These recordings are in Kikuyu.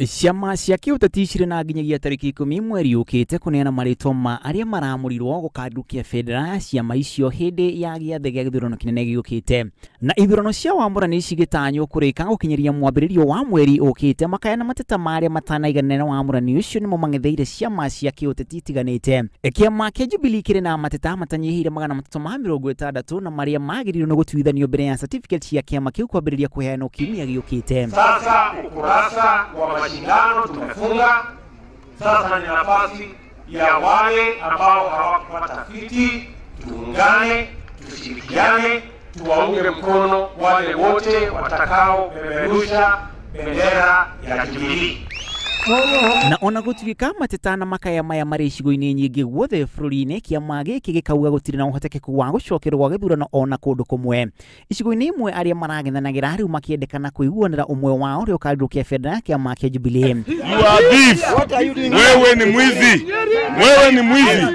Ciama cia kĩũteti cirĩ na nginyagia tarĩki 10 mweri ũkĩte kũneana marĩtwa ma arĩa maramũrirwo gũkandukia bendera ya ciama icio hĩndĩ ya gĩathĩ gĩa gĩthurano kĩnene gĩũkĩte. Na ithurano cia wamũrani cigĩtanywo kũrĩka gũkinyĩria mwambĩrĩrio wa mweri ũkĩte, makaya na mateta marĩa matanaiganĩra na wamũrani ũcio nĩmo mang'etheire ciama cia kĩũteti itiganĩte. Kĩama kĩa Jubilee kĩrĩ na mateta matanyihĩire 360 na marĩa magĩrĩirwo nĩ gũtuithanio mbere ya certificate cia kĩama kĩu kwambĩrĩria kũheanwo kiumia gĩũkĩte. Sasa ukurasa wa mashindano tumefunga. Sasa ni nafasi ya wale ambao hawakupata viti, tuungane, tushirikiane, tuwaunge mkono wale wote watakao peperusha bendera ya Jubilee. Na ona gũtuĩka mateta na makaya maya marĩ icigo-inĩ nyingĩ guothe bũrũri-inĩ, kĩama gĩkĩ gĩkauga gũtirĩ na ũhotekeku wa gũcokerwo gwa gĩthurano ona kũndũ kũmwe. Icigo-inĩ imwe arĩa marang'ethanagĩra rĩu makĩendekana kũiguanĩra ũmwe wao ũrĩa ũkandukia bendera ya kĩama kĩa Jubilee. You are thief. Wewe ni mwizi. Wewe ni mwizi.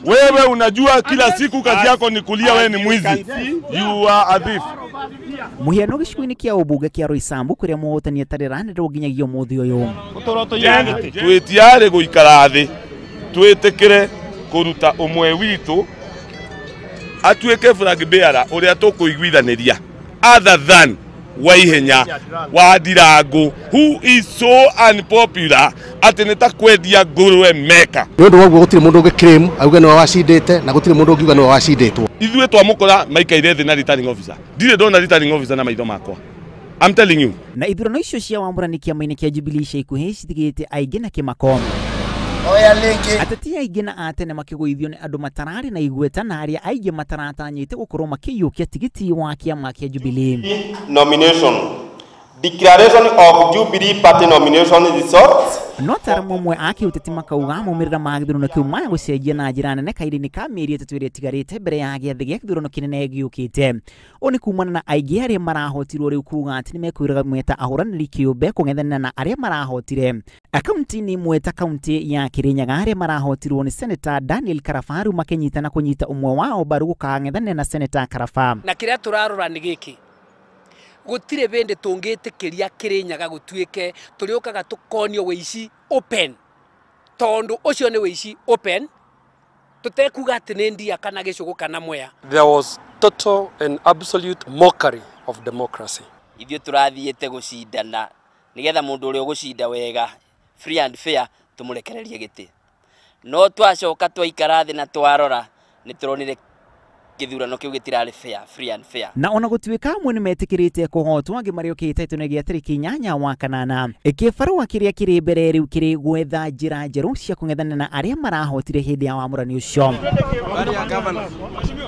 Wewe unajua kila siku kazi yako ni kulia, wewe ni mwizi. You are a thief. Mũhiano gĩcigo-inĩ kĩa ũmbunge kĩa Roysambu kũrĩa mũhotani atarĩranĩrwo nginyagia ũmũthĩ ũyũ. Twĩtiarĩ gũikara thĩ twĩtĩkĩre kũruta ũmwe witũ atuĩke flag bearer ũrĩa tũkũiguithanĩria other than Waihenya wa Ndirangu, who is so unpopular atĩ nĩ ta kwendia ngũrwe meka. Nĩ ũndũ wa ũguo gũtirĩ mũndũ ũngĩ claim auge nĩwe wacindĩte na gũtirĩ mũndũ ũngiuga nĩwe wacindĩtwo. Ithuĩ twamũkora maikaire thĩ na returning officer. Ndirĩ ndona returning officer na maitho makwa. I'm telling you. Na ithurano icio cia wamũrani kĩama-inĩ kĩa Jubilee ica ikuhĩ citigĩte aingĩ na kĩmako. Ateti aingĩ na a tene makĩgũithio nĩ andũ matararĩ na igweta na arĩa aingĩ mataratanyĩte gũkorwo makĩiyũkia tigiti wa kĩama kĩa Jubilee. Nomination. Declaration of Jubilee Party nomination results. No ataaramu amwe a kĩũteti makauga maumĩrĩra ma gĩthurano kĩu maya gũcenjia na njĩra nene kahinda-inĩ ka mĩeri 3 ĩrĩa ĩtigarĩte mbere ya gĩathĩ gĩa gĩthurano kĩnene gĩũkĩte. Ũũ nĩ kumana na aingĩ arĩa marahotirwo rĩu kuga atĩ nĩmekwĩraga meta ahũranĩri kĩũmbe kũng'ethanĩra na arĩa marahotire. Akaunti-inĩ imwe ta kaunti ya Kirinyaga arĩa marahotirwo nĩ Senator Daniel Karaba rĩu makĩnyitana kũnyita ũmwe wao mbaru gũkang'ethanĩra na Senator Karaba. Na kĩrĩa tũrarora nĩ gĩkĩ, gũtirĩ bĩndĩ tũngĩtĩkĩria Kirinyaga gũtuĩke tũrĩũkaga tũkonio wĩici open, tondũ ũcio nĩ wĩici open, tũtekuga atĩ nĩ ndia kana gĩcũgũ kana mwea. There was total and absolute mockery of democracy. Ithuĩ tũrathiĩte gũcindana nĩgetha mũndũ ũrĩa ũgũcinda wega free and fair tũmũrekererie gĩtĩ, no twacoka twaikara thĩ na twarora nĩ tũronire gĩthurano kĩu gĩtirarĩ fair, free and fair. Na ona gũtuĩka amwe nĩ metĩkĩrĩte kũhotwo, angĩ marĩũkĩte itũna gĩa tarĩki 8 wa kanana. Kĩbarũa kĩrĩa kĩrĩ mbere rĩu kĩrĩ gwetha njĩra njerũ cia kũng'ethanĩra na arĩa marahotire hĩndĩ ya wamũrani ũcio.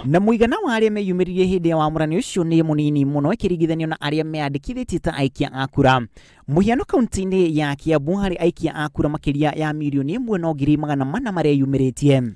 Na mũigana wa arĩa meyumĩririe hĩndĩ ya wamũrani ũcio nĩ mũnini mũno ĩkĩringithanio na arĩa meandĩkithĩtie ta aikia a kura. Mũhiano kaunti-inĩ ya Kiambu harĩ aikia a kura makĩria ya 1,400,000 mareyumĩrĩtie.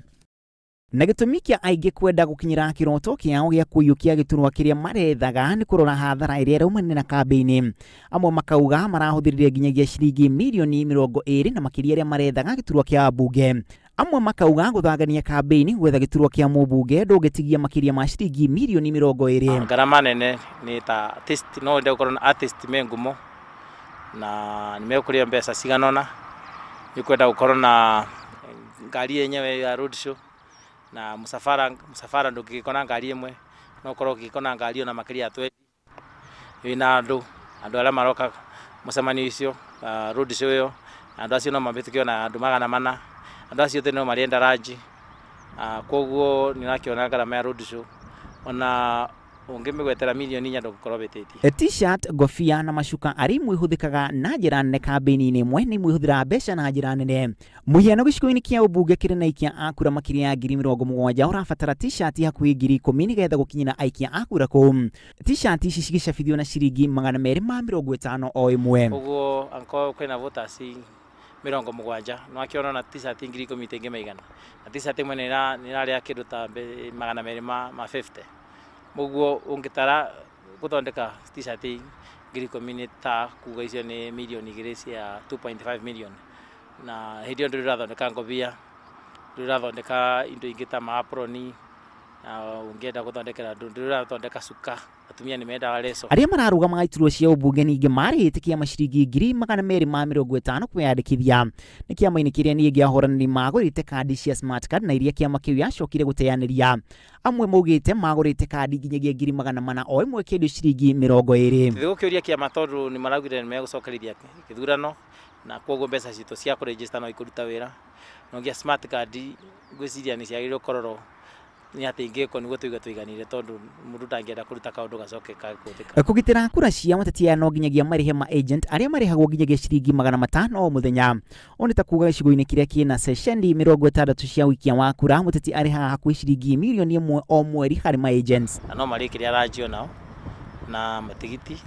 Na gĩtũmi kĩa aingĩ kwenda gũkinyĩra kĩroto kĩao gĩa kũiyũkia gĩturwa kĩrĩa marethaga nĩ kũrora hathara ĩrĩa ĩraumanire na kambĩini. Amwe makauga marahũthĩrire nginyagia ciringi mirioni 20 na makĩria arĩa marethaga gĩturwa kĩa mbunge. Amwe makauga gũthangania kambĩini gwetha gĩturwa kĩa mũmbunge ndũngĩtigia makĩria ma ciringi mirioni 20. Ngarama nene nĩ ta artist, no wende gũkorwo na artist me ngumo na nĩmekũrĩa mbeca cigana ũna, nĩ kwenda gũkorwo na ngari yenyewe ya road show na musafara ndũngĩgĩkona ngari ĩmwe, no ũkorwo ũgĩkona ngari ona makĩria ya 20 ĩna andũ arĩa maroka mũcemanio ũcio, road show ĩyo, andũ acio no mambĩtũkio na andũ 400, andũ acio othe no marĩenda ranji, koguo nĩ ũrakĩona ngarama ya road show ona ũngĩmĩgwetera mirioni 4 ndũngĩkorwo wĩtĩtie. T-shirt, ngobia na macuka arĩ imwe ihũthĩkaga na njĩra nene kambĩini-inĩ ĩmwe nĩ imwe ihũthĩraga mbeca na njĩra nene. Mũhiano gĩcigo-inĩ kĩa ũmbunge kĩrĩ na aikia a kura makĩria ya 70,000 ũrabatara t-shirt hakuhĩ 10,000 nĩgetha gũkinyĩra aikia a kura kũu. T-shirt ici cigĩcabithio na ciringi 250 o ĩmwe. Koguo angĩkorwo kwĩna voters 70 no akĩona na t-shirt 10,000 itingĩmaigana, na t-shirt ĩmwe nĩ ĩrarĩa kĩndũ ta 250. Mũguo ũngĩtara gũthondeka t-shirt 10,000 nĩ ta kuga icio nĩ mirioni 2 cia 2.5 million, na hĩndĩ ĩyo ndũrĩ ũrathondeka ngobia, ndũrĩ ũrathondeka indo ingĩ ta maaproni, Ũngĩenda gũthondekera andũ, ndĩrathondeka cuka, atumia nĩ mendaga leso. Arĩa mararũgamaga iturwa cia ũmbunge ningĩ marĩhĩte kĩama ciringi 250,000 kwĩyandĩkithia nĩ kĩama-inĩ kĩrĩa ningĩ ahũranĩri magũrĩte kandi cia smart card na iria kĩama kĩu yacokire gũteanĩria. Amwe maugĩte magũrĩte kandi nginyagia 400,000 o ĩmwe kĩndũ ciringi 20. Tũgũkĩũria kĩama tondũ nĩ maraugire nĩ megũcokerithia gĩthurano na koguo mbeca citũ cia kũregister no ikũruta wĩra. No nginya smart card ngwĩciria nĩ ciagĩrĩirwo kũrorwo nĩ atĩ ingĩkwo nĩguo tũigue tũiganĩire tondũ mũndũ ndangĩenda kũruta kaũndũ gacoke kage kũhũthĩka. Kũgitĩra kura cia mateti aya no nginyagia marĩhe ma agent arĩa marĩhagwo nginyagia ciringi 500 o mũthenya. Ũũ nĩ ta kuga gĩcigo-inĩ kĩrĩa kĩna ceceni 60 cia ũikia wa kura, mũteti arĩhaga hakuhĩ ciringi 1 million o mweri harĩ ma agents. Na no marĩe kĩrĩa aranjio nao na matigiti,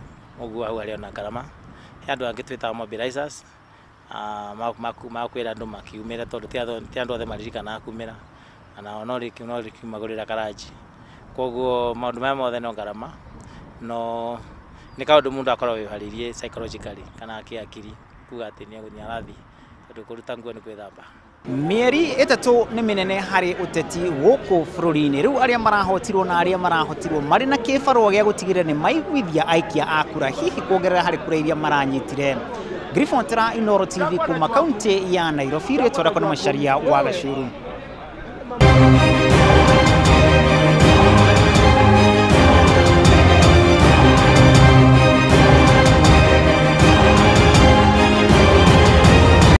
ũguo hau harĩ ona ngarama. He andũ angĩ twĩtaga mobilizers makwĩra andũ makiumĩra tondũ ti andũ othe maririkanaga kumĩra, nao no rĩkiumagũrĩra karanji. Koguo maũndũ maya mothe no ngarama, no nĩ kaũndũ mũndũ akoragwo wĩharĩirie psychologically kana kĩakiri kuga atĩ nĩ arathiĩ tondũ kũruta nguo nĩ gwĩthamba. Mĩeri 3 nĩ mĩnene harĩ ũteti gũkũ bũrũri-inĩ. Rĩu arĩa marahotirwo na arĩa marahotirwo marĩ na kĩbarũa gĩa gũtigĩrĩra nĩ maiguithia aikia a kura, hihi kuongerera harĩ kura iria maranyitire. Ngiribontera Inooro TV kuma kaunti ya Nairobi, rĩtwa rĩakwa nĩ Macharia wa Gacuru.